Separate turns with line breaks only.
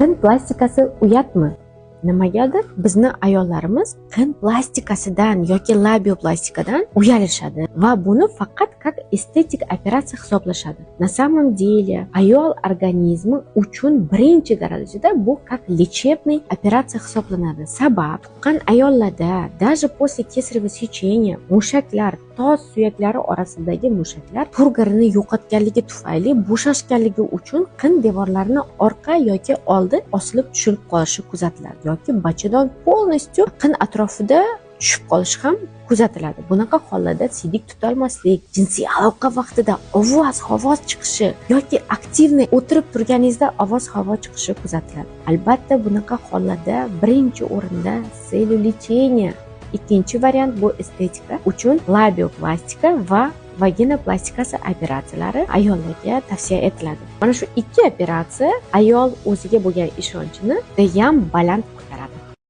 Qin plastikasi uyatmi? Nimagadir bizni ayollarimiz qin plastikasidan yoki labioplastikadan uyalishadi va buni faqat как estetik operatsiya hisoblashadi. На самом деле ayol organizmi uchun birinchi darajada bu как лечебный operatsiya hisoblanadi. Sabab tuqqan ayollarda даже после кесарево сечения mushaklar, tos suyaklari orasidagi mushaklar turgorini yo'qotganligi tufayli bo'shashganligi uchun qin devorlarini orqa yoki oldi osilib tushirib qolishi kuzatiladi yoki bachadon полностью qin atrofida tushib qolishi ham kuzatiladi. Bunaqa hollarda siydik tutolmaslik, jinsiy aloqa vaqtida ovoz havo chiqishi yoki активный o'tirib turganingizda ovoz havo chiqishi kuzatiladi. Albatta, bunaqa hollarda birinchi o'rinda лечение, ikkinchi variant bu estetika uchun labioplastika va vagina plastikasi operatsiyalari ayollarga tavsiya etiladi. Mana shu ikki operatsiya ayol o'ziga bo'lgan ishonchini judayam baland.